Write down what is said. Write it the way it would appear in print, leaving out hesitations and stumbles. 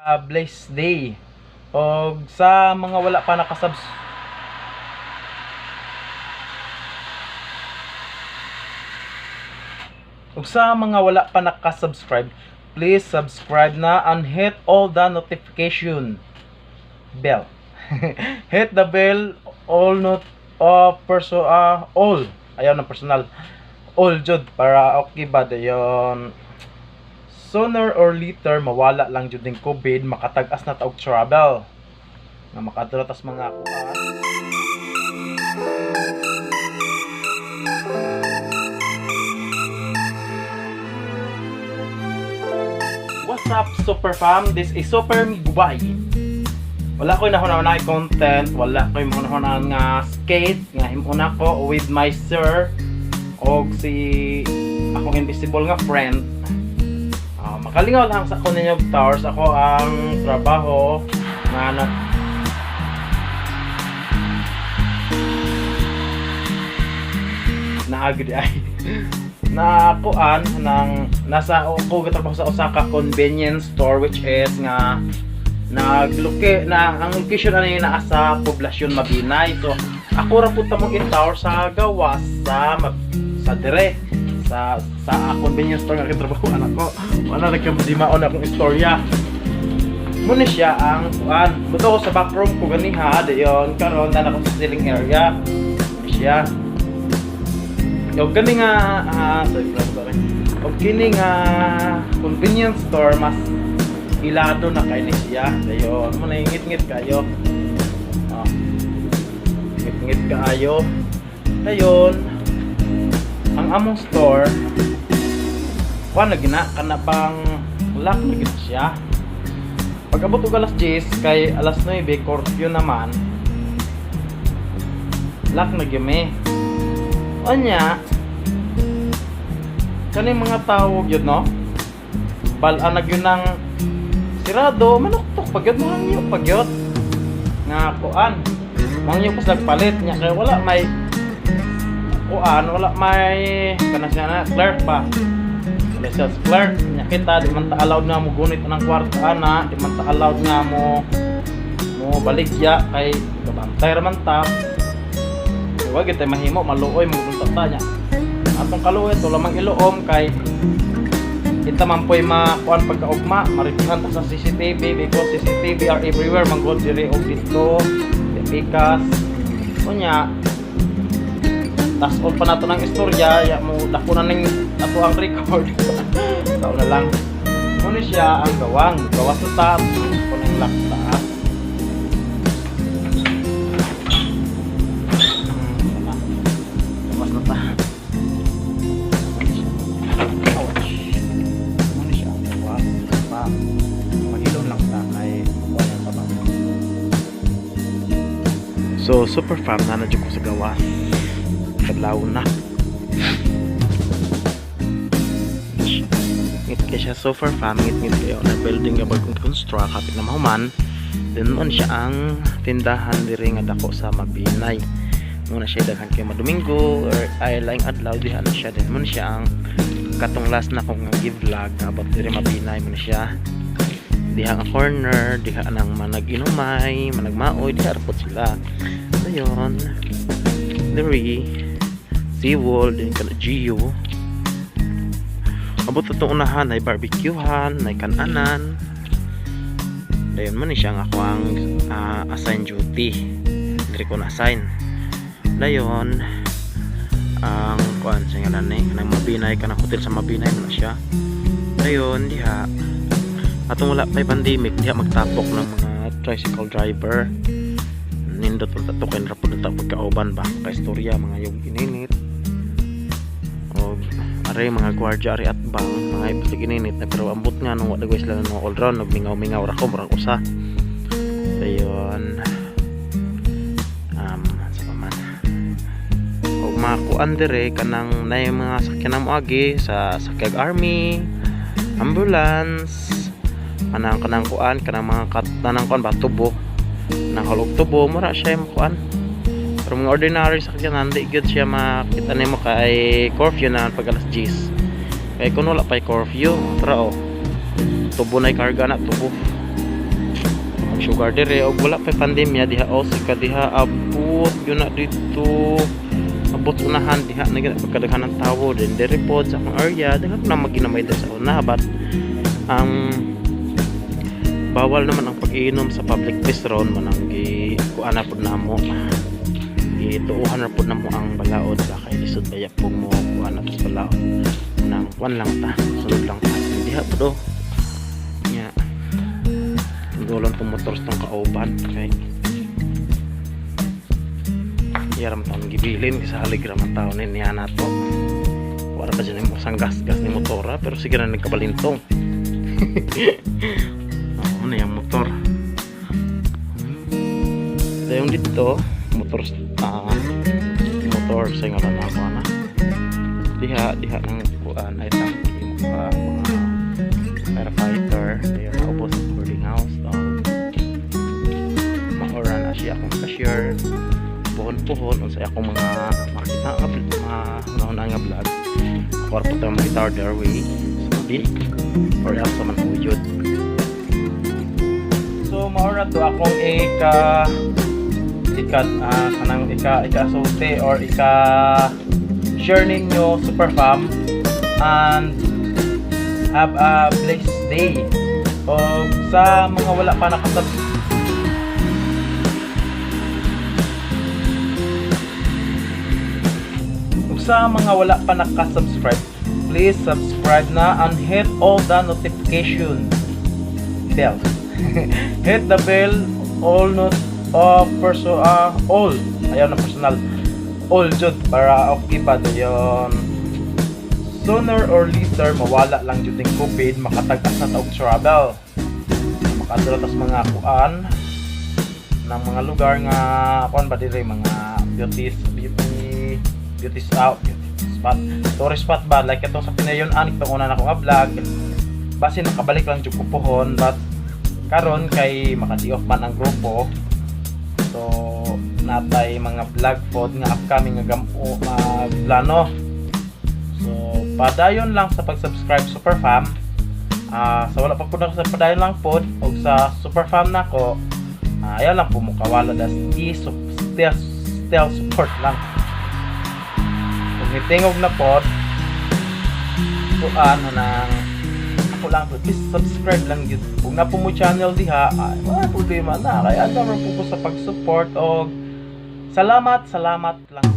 Blessed day. Og sa mga wala pa nakasubs Ug sa mga wala pa nakasubscribe, please subscribe na and hit all the notification bell. Hit the bell all not of perso all. Ayaw ng personal. All jud para okay ba dayon. Sooner or later mawala lang jud ning COVID, makatag-as na ta og travel. Nga makadto tas mga kuan. What's up, Super Fam? This is Super Miguay. Wala ko'y nahuna-huna content, wala ko'y mahuna nga skate, nga himuna ko with my sir og si akong invisible nga friend. Makalingaw lang sa ako ninyo towers, ako ang trabaho nga na naagdi ay na kuan nang nasa ako gatrabaho sa Osaka convenience store, which is nga nagluke na ang location ani naa sa Poblacion, Mabinay. So ako ra pud tamong in tower sa gawas sa sa dire sa convenience store nga gitrabaho ako. Wala ra kay di maon akong istorya. Muna siya ang kuan buto ko sa backroom ko ganiha, dayon karon na ako sa ceiling area siya. Og kani nga sorry, sorry, sorry. Og kini nga convenience store mas ilado na kay ni siya. Dayon mo na ngit-ngit kayo. Oh. Ngit-ngit kaayo. Dayon ang among store kuan na gina kana bang lock na gina siya. Pag abot og alas 10 kay alas 9 curfew naman. Lock na gyud mi. Onya, kaning mga tao gyud no? Bal-an na gyud ng sirado, manuktok pag gyud, mangyo pag gyud. Nga kuan, mangyo pas nagpalit nya kay wala may kuan, wala may kana siya na clerk ba. Wala sales clerk nya kita di man ta allowed nga mo gunit ang kwarta ana, di man ta allowed nga mo mo baligya kay gabantay ra man ta. Wa gyud tay mahimo, maluoy mo ta nya. Atong kaluoy to lamang iluom kay kita man po'y makuan pagkaugma, maripihan ta sa CCTV because CCTV are everywhere man gud diri og dito pikas. Unya tas all pa nato ng istorya ya mo dako na ning ato ang record. Sao na lang muna siya ang gawang gawas na ta ko nang lock taas. Wala. Gawas na ta. Ouch. Muna siya ang gawas pa. Maghilom lang ta kay wala pa ba. So super fam na na ko sa gawas. Kadlaw na. Ngit kay siya, super fam, ngit ngit kayo na building nga bagong construct, hapit na mahuman. Then mo siya ang tindahan diri nga dako sa Mabinay. Muna siya daghan kay madomingo or ay laing adlaw diha na siya. Then mo siya ang katong last na kong nga gi-vlog about diri Mabinay, mo na siya diha nga corner, diha nang manag-inumay, managmaoy, diha ra pod sila. So yun, diri SeaWorld din kana Gio. Abot atong unahan ay barbecuehan, ay kananan. Dayon mo ni siya ang ako ang assign duty. Diri ko na assign. Dayon ang kuan sa ngalan ni kanang Mabinay, kanang hotel sa Mabinay mo na siya. Dayon diha atong wala pa'y pandemic, diha magtapok ng mga tricycle driver. Nindot ang tato kay rapod na pagkauban ba kay istorya mga yung ininit og aray mga gwardiya ari at bang mga ipasig ininit na, pero ambot nga nung wala sila ng all round nagmingaw-mingaw ra ko murag usa. Dayon sa pa man og mga kuan dire kanang na mga sakyan na moagi sa sakyag army, ambulance, kanang kanang kuan kanang mga kat kanang kuan ba, tubo nang hulog tubo, mura siya yung kuan. Pero mga ordinary sakyanan di gyud siya makita nimo kay curfew na pag alas 10. Kay kun wala pa'y curfew, tara oh, tubo na karga na tubo. Sugar dire og wala pa pandemya diha o sa diha abot yun na dito, abot unahan diha na pagkadaghan ng tawo din dire pod sa akong area. Daghan na maginamay diri sa una, but ang bawal naman ang pag-inom sa public place ron man ang gi kuan na pod namo, gituohan na pod namo ang balaod ba, kay lisod baya po mo kuan na sa balaod nang kuan lang ta, sunod lang ta diha pod oh. Nya dolon tong motor sa tong kauban kay iya ra man taon gibilin sa halig ra man taon ni niya nato. Wala pa dyan yung sang gas gas ni motora, pero sige na, nagkabalintong. Oo na yung motor. Ito yung dito motor, motor sa nga na ako na diha diha ng kuan ay tangki mga mga firefighter. Dayon naubos sa boarding house. So maura na siya akong cashier puhon-puhon unsay akong mga makita nga mga una nga vlog. Ako ra po tayo makita their way sa din or else man uyod. So maura to akong ika ika kanang ika ika sulti or ika share ninyo, super fam, and have a blessed day. O sa mga wala pa nakasubscribe, ug sa mga wala pa nakasubscribe, please subscribe na and hit all the notification bell. Hit the bell, all not perso all, ayaw na personal, all jud para okay ba. Dayon sooner or later mawala lang jud ning COVID, makatag-as na ta og travel, makadala tas mga kuan ng mga lugar nga kuan ba dire, mga beauty beauty beauty out beauty spot, tourist spot ba, like itong sa Pinayon-an, itong una na ko nga vlog. Basin nakabalik lang jud ko pohon, but karon kay maka-day off man ang grupo, so natay mga vlog pod nga upcoming nga gamo magplano. So padayon lang sa pag-subscribe, super fam. Sa wala pa po na sa padayon lang pod og sa super fam nako, ayaw lang po mo kawala, das i still, still support lang. Kung mitingog na pod kuan nang ako lang po, please subscribe lang gyud. Kung na po mo channel diha, ay, wala problema na kay ano po ko sa pag-support og salamat, salamat lang.